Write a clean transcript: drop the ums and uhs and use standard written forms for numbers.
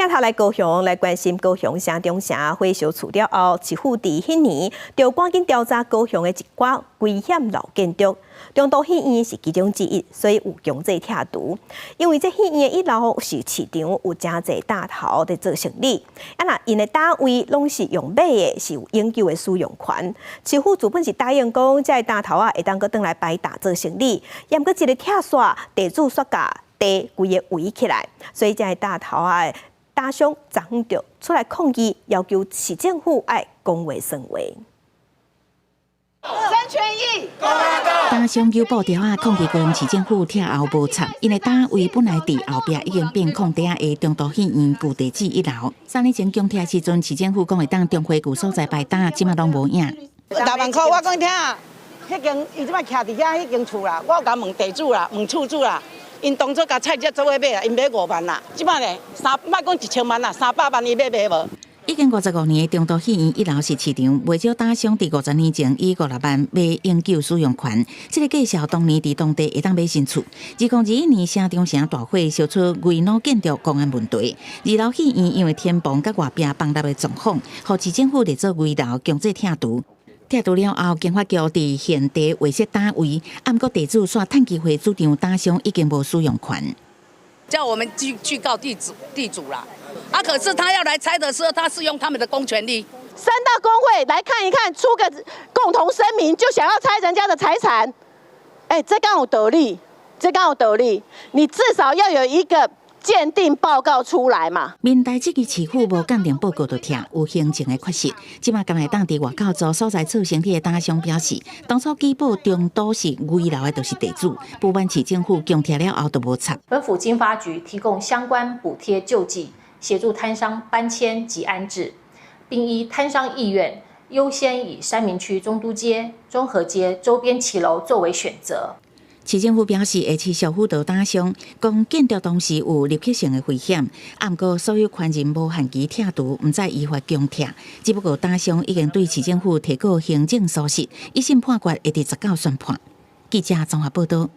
鏡頭來高雄來關心高雄城中城火燒厝了後，市府佇彼年就趕緊調查高雄的一寡危險老建築，中都戲院是其中之一，所以有強制拆除。因為這戲院的一樓是市場，有誠濟搭頭佇做生理，啊若𪜶的搭位攏是用買的，是有永久的使用權。市府原本是答應講，這个搭頭仔會當閣轉來擺搭做生理，毋過一个拆煞，地主煞共地規个圍起來，所以這个搭頭仔搭商昨昏就出來抗議，要求市政府愛講話算話。爭權益。搭商揪布條仔抗議高雄市政府拆後無插，𪜶的搭位本來佇後壁已經變空地仔的中都戲院舊地址一樓。3年前強拆時陣，市政府講會當重回舊所在擺搭，這馬攏無影。6萬塊，我講聽，彼間伊這擺徛佇遐彼間厝啦，我有共問地主啦，問厝主啦，𪜶當初共菜價做伙買啦，𪜶買5萬啦，這擺咧三，莫講1000萬啦，300萬伊欲賣無？已經55年的中都戲院一樓是市場，袂少搭商佇50年前以56萬買永久使用權，這個價數當年佇當地會當買新厝。2021年城中城大火燒出危老建築公安問題，二樓戲院因為天棚佮外壁崩塌的狀況，予市政府列做危樓強制拆除。拆除了後，經發局佇現地劃設搭位，毋過地主煞趁機會主張搭商已經無使用權，叫我們去告地主啦。啊！可是他要來拆的時候，他是用他們的公權力。三大公會來看一看，出個共同聲明，就想要拆人家的財產。哎，這敢有道理？這敢有道理？你至少要有一個鑑定報告出來嘛。面對這個市府無鑑定報告就拆，有行政的缺失。這馬敢會當佇外口租所在做生意的搭商表示，當初舉報中都是危樓的，就是地主，不滿市政府強拆了後都無插。本府經發局提供相關補貼救濟，協助攤商搬遷及安置，並依攤商意願，優先以三民區中都街、中和街周邊騎樓作為選擇。市政府表示，會持續輔導搭商，講建築當時有入侵性的危險，毋過所有權人無限期拆除，毋再依法強拆。只不過搭商已經對市政府提告行政訴訟，一審判決會佇19宣判。記者綜合報道。